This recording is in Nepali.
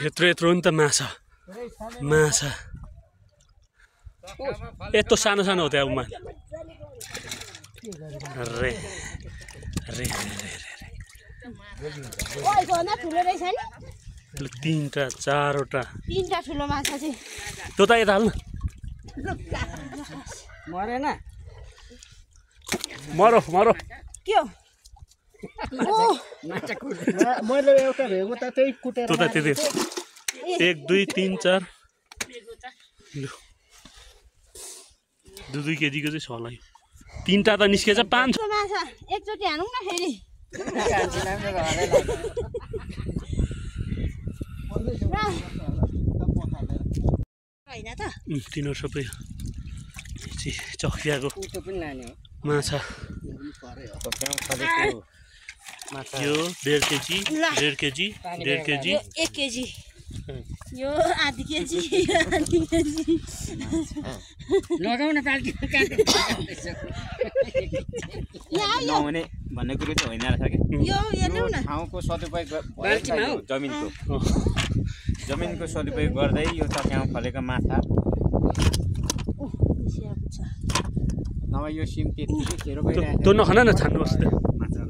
यत्रो यत्रो नि त माछा माछा यत्रो सानो सानो हो त्यहाँ उमा रे रे तीनटा चारवटा ठुलो माछा चाहिँ त्यो त यता हाल्नु मरेन मरो मरो के हो मैले एउटा भेगो त त्यही कुटेर त्यो त त्यति 1 2 3 4 2 केजीको चाहिँ छ होला यो तीनटा त निस्केछ 5 माछा एकचोटि हानौँ न फेरि होइन त तिनीहरू सबै चखियाको माछा यो 1.5 केजी 1.5 केजी 1.5 केजी 1 केजी यो आधी केजी आधी केजी लगाउन पाल्टी नहुने भन्ने कुरो चाहिँ होइन रहेछ कि यो हेर्नु न ठाउँको सदुपयोग जमिनको सदुपयोग गर्दै यो चक्याउँ फलेको माछा नभए यो सिम त्यति खेरो त्यो नखान न छान्नु बस्दै माछा